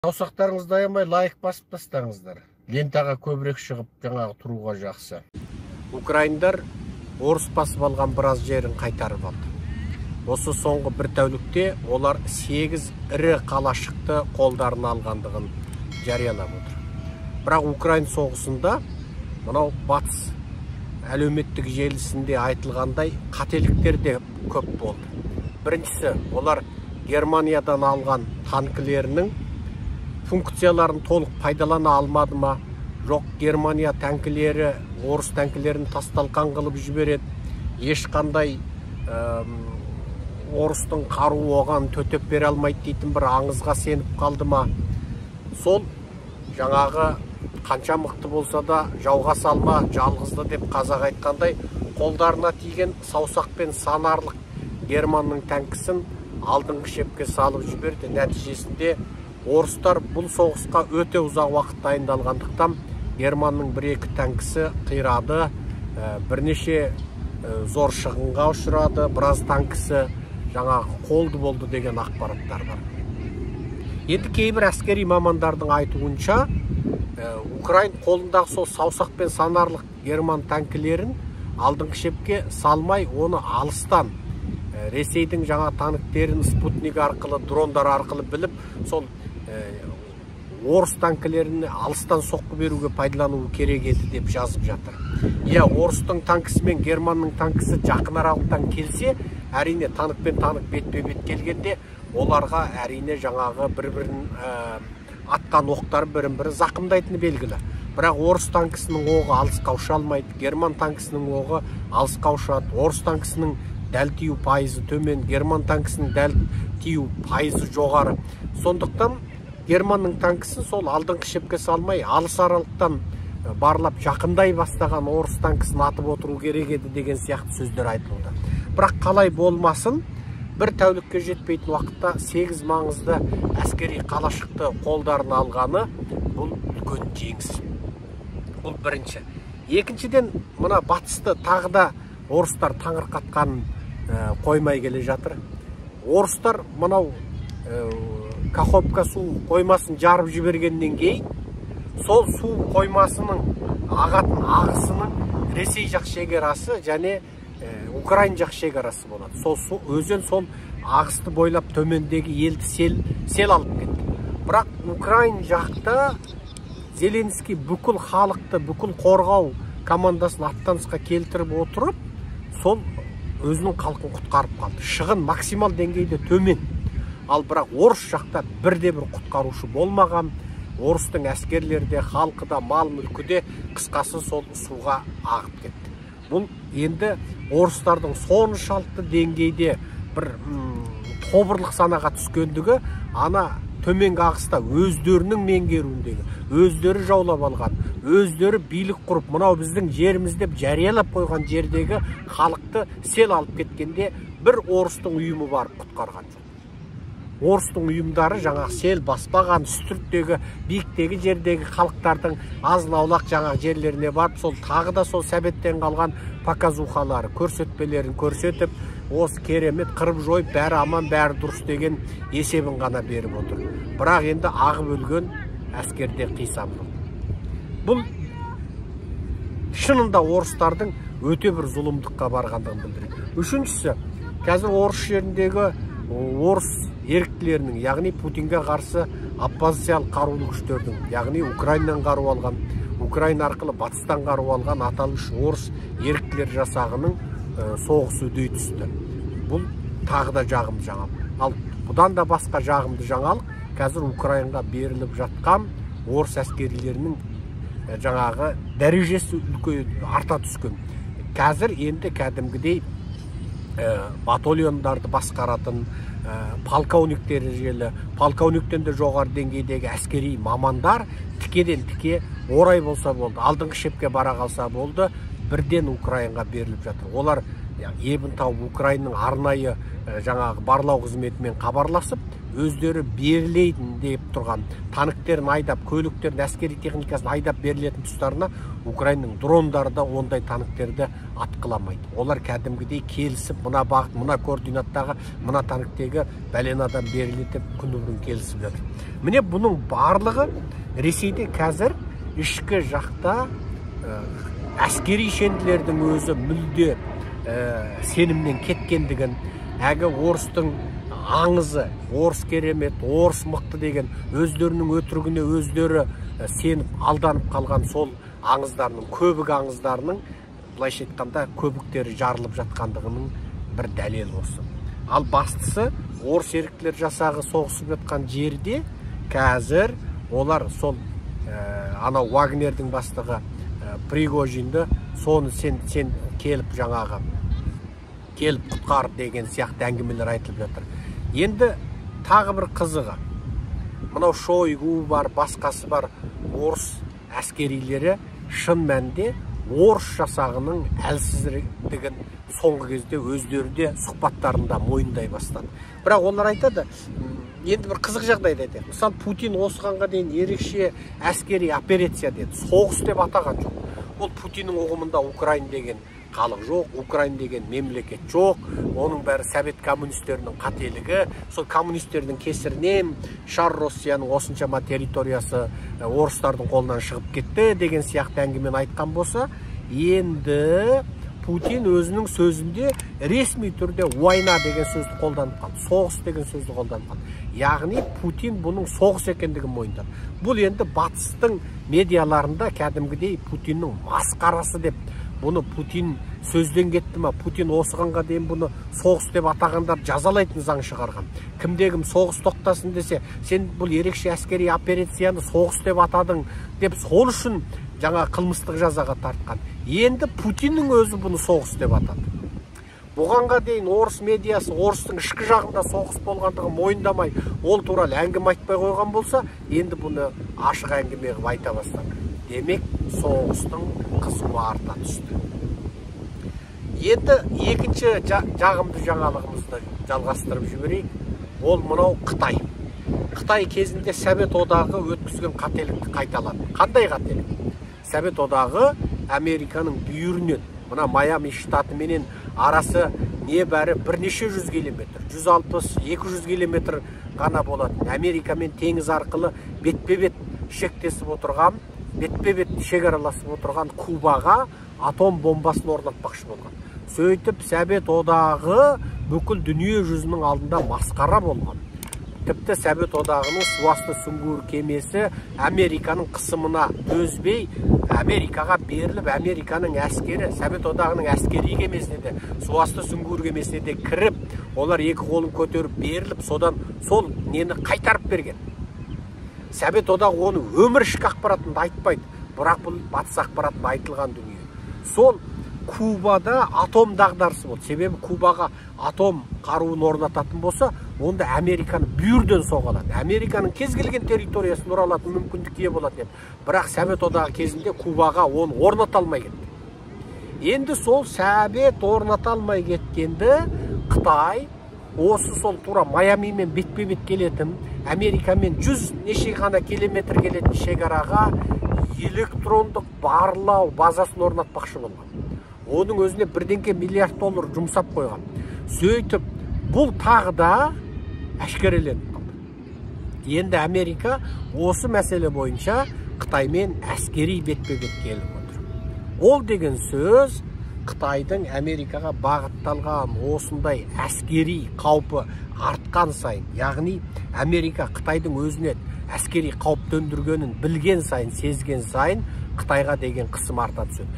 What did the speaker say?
Саусақтарыңызды аямай лайк басып тастаңыздар. Лентаға көбірек шығып жаңағы тұруға жақсы. Украиндар орыс басып алған біраз жерін қайтарып алды. Осы соңғы бір тәулікте олар 8 ірі қалашықты қолдарына алғандығын жариялап отыр. Бірақ Украин соғысында мынау батыс әлеуметтік желісінде айтылғандай қателіктер де көп болды. Біріншісі, олар Германиядан алған танкілерінің функцияларын толық пайдалана алмады ма? Жоқ, Германия танкілері орыс танкілерін тас-талқан қылып жібереді. Ешқандай орыстың қаруы оған төтеп бере алмайды дейтін бір аңызға сеніп қалды ма? Сол жаңағы қанша мықты болса да жауға салма жалғызды деп қазақ айтқандай, қолдарына тиген саусақпен санарлық германның танкісін алдыңғы шепке салып жіберді. Нәтижесінде орыстар бұл соғысқа өте ұзақ уақыт дайындалғандықтан германның бір-екі танкісі қирады, бірнеше зор шығынға ұшырады, біраз танкісі жаңағы қолды болды деген ақпараттар бар. Енді кейбір әскери мамандардың айтуынша, Украин қолындағы сол саусақпен санарлық герман танкілерін алдыңғы шепке салмай, оны алыстан Ресейдің жаңа танктерін спутник арқылы, дрондар арқылы біліп, сол орыс танкілеріне алыстан соққы беруге пайдалану керек еді деп жазып жатыр. Иә, орыстың танкісі мен германның танкісі жақын аралықтан келсе, әрине танк пен танк бетпе-бет келгенде оларға әрине жаңағы бір-бірін атқан оқтар бірін-бірі зақымдайтыны белгілі. Бірақ орыс танкісінің оғы алысқа ұша алмайды, герман танкісінің оғы алысқа ұшады. Орыс танкісінің дәл тию пайызы төмен, герман танкісінің дәл тию пайызы жоғары. Сондықтан германның танкісін сол алдыңғы шепке салмай, алыс аралықтан барлап жақындай бастаған орыс танкісін атып отыру керек еді деген сияқты сөздер айтылуда. Бірақ қалай болмасын, бір тәулікке жетпейтін уақытта 8 маңызды әскери қалашықты қолдарына алғаны бұл үлкен жеңіс. Бұл бірінші. Екіншіден, мына батысты тағы да орыстар таңырқатқанын қоймай келе жатыр. Орыстар мынау Каховка су қоймасын жарып жібергеннен кейін сол су қоймасының ағатын ағысының Ресей жақ шекарасы және Украин жақ шекарасы болады. Сол су өзен сол ағысты бойлап төмендегі елді сел алып кетті. Бірақ Украин жақта Зеленский бүкіл халықты, бүкіл қорғау командасын аттанысқа келтіріп отырып, сол өзінің халқын құтқарып қалды. Шығын максимал деңгейде төмен. Ал бірақ орыс жақта бірде-бір құтқарушы болмаған. Орыстың әскерлері де, халқы да, мал мүлкі де қысқасы сол суға ағып кетті. Бұл енді орыстардың соншалықты деңгейде бір тобырлық санаға түскендігі, ана төменгі ағыста өздерінің меңгеруіндегі, өздері жаулап алған, өздері билік құрып, мынау біздің жеріміз деп жариялап қойған жердегі халықты сел алып кеткенде бір орыстың ұйымы барып құтқарған жоқ. Орыстың ұйымдары жаңағы сел баспаған үстірттегі, биіктегі жердегі халықтардың азын-аулақ жаңағы жерлеріне барып, сол тағы да сол сәбеттен қалған показухалары, көрсетпелерін көрсетіп, осы керемет қырып жойып, бәрі аман, бәрі дұрыс деген есебін ғана беріп отыр. Бірақ енді ағып өлген әскерде қисап жоқ. Бұл шынында орыстардың өте бір зұлымдыққа барғандығын білдіреді. Үшіншісі, қазір орыс жеріндегі орыс еріктілерінің, яғни Путинге қарсы оппозициялық қарулы күштердің, яғни Украинадан қару алған, Украина арқылы батыстан қару алған аталмыш орыс еріктілер жасағының соғысы үдей түсті. Бұл тағы да жағымды жаңалық. Ал бұдан да басқа жағымды жаңалық, қазір Украинаға беріліп жатқан орыс әскерилерінің жаңағы дәрежесі үлкен арта түскен. Қазір енді кәдімгідей батальондарды басқаратын полковник дәрежелі, полковниктен де жоғары деңгейдегі әскери мамандар тікеден тіке орай болса болды, алдыңғы шепке бара қалса болды, бірден Украинаға беріліп жатыр. Олар ебін тауып Украинаның арнайы жаңағы барлау қызметімен хабарласып, өздері берілейін деп тұрған танктерін айдап, көліктерін, әскери техникасын айдап берілетін тұстарына Украинаның дрондары да ондай танктерді атқыламайды. Олар кәдімгідей келісіп, мына бағыт, мына координаттағы, мына танктегі бәлен адам беріледі деп күні бұрын келісіп жатыр. Міне, бұның барлығы Ресейде қазір ішкі жақта әскери шенділердің өзі мүлде сенімнен кеткендігін, әлгі орыстың аңызы, орыс керемет, орыс мықты деген өздерінің өтірігіне өздері сеніп алданып қалған сол аңыздарының, көбік аңыздарының, былайша айтқанда, көбіктері жарылып жатқандығының бір дәлелі осы. Ал бастысы, орыс еріктілер жасағы соғысып жатқан жерде қазір олар сол анау Вагнердің бастығы Пригожинді, соны сен келіп жаңағы келіп құтқар деген сияқты әңгімелер айтылып жатыр. Енді тағы бір қызығы, мынау Шойгу бар, басқасы бар орыс әскерилері шын мәнінде орыс жасағының әлсіздігін соңғы кезде өздері де сұхбаттарында мойындай бастады. Бірақ олар айтады, енді бір қызық жағдайды айтайық. Мысалы, Путин осығанға дейін ерекше әскери операция деді, соғыс деп атаған жоқ. Ол Путиннің ұғымында Украин деген халық жоқ, Украин деген мемлекет жоқ, оның бәрі совет коммунистерінің қателігі, сол коммунистердің кесірінен шар Россияның осыншама территориясы орыстардың қолынан шығып кетті деген сияқты әңгімені айтқан болса, енді Путин өзінің сөзінде ресми түрде война деген сөзді қолданып қалды, соғыс деген сөзді қолданып қалды. Яғни Путин бұның соғыс екендігін мойындады. Бұл енді батыстың медиаларында кәдімгідей Путиннің масқарасы деп, бұны Путин сөзден кетті ма, Путин осығанға дейін бұны соғыс деп атағандар жазалайтын заң шығарған. Кімде-кім соғыс тоқтасын десе, сен бұл ерекше әскери операцияны соғыс деп атадың деп сол үшін жаңа қылмыстық жазаға тартқан. Енді Путиннің өзі бұны соғыс деп атады. Бұғанға дейін орыс медиасы орыстың ішкі жағында соғыс болғандығын мойындамай, ол туралы әңгіме айтпай қойған болса, енді бұны ашық әңгіме қылып айта бастады. Демек, соғыстың қызуы арта түсті. Енді екінші жағымды жаңалығымызды жалғастырып жіберейік. Ол мынау Қытай. Қытай кезінде Совет Одағы өткізген қателікті қайталады. Қандай қателік? Совет Одағы Американың бүйірінен, мына Майами штаты менен арасы небәрі бірнеше жүз километр, 160-200 километр ғана болатын. Америкамен теңіз арқылы бетпе-бет шектесіп отырған, бетпе-бет шекараласып отырған Кубаға атом бомбасын орнатпақшы болған. Сөйтіп Совет Одағы бүкіл дүние жүзінің алдында масқара болған. Тіпті Совет Одағының суасты сүңгуір кемесі Американың қысымына төзбей, Америкаға беріліп, Американың әскері, Совет Одағының әскери кемесіне де, суасты сүңгуір кемесіне де кіріп, олар екі қолын көтеріп беріліп, содан сол нені қайтарып берген. Совет Одағы оны өмір ішкі ақпаратында айтпайды, бірақ бұл батыс ақпаратында айтылған дүние. Сол Кубада атом дағдарысы болды. Себебі Кубаға атом қаруын орнататын болса, онда Американы бүйірден соға алады. Американың кез келген территориясын ұра алатын мүмкіндікке ие болатын еді. Бірақ Совет Одағы кезінде Кубаға оны орната алмай кетті. Енді сол Совет орната алмай кеткенді Қытай осы сол тура Майамимен бетпе-бет келетін, Америкамен 100 неше ғана километр келетін шекараға электрондық барлау базасын орнатпақшы болған. Оның өзіне бірдеңке миллиард доллар жұмсап қойған. Сөйтіп, бұл тағы да әшкереленіп қалды. Енді Америка осы мәселе бойынша Қытаймен әскери бетпе-бет келіп отыр. Ол деген сөз Қытайдың Америкаға бағытталған осындай әскери қаупі артқан сайын, яғни Америка Қытайдың өзіне әскери қауіп төндіргенін білген сайын, сезген сайын Қытайға деген қысым арта түседі.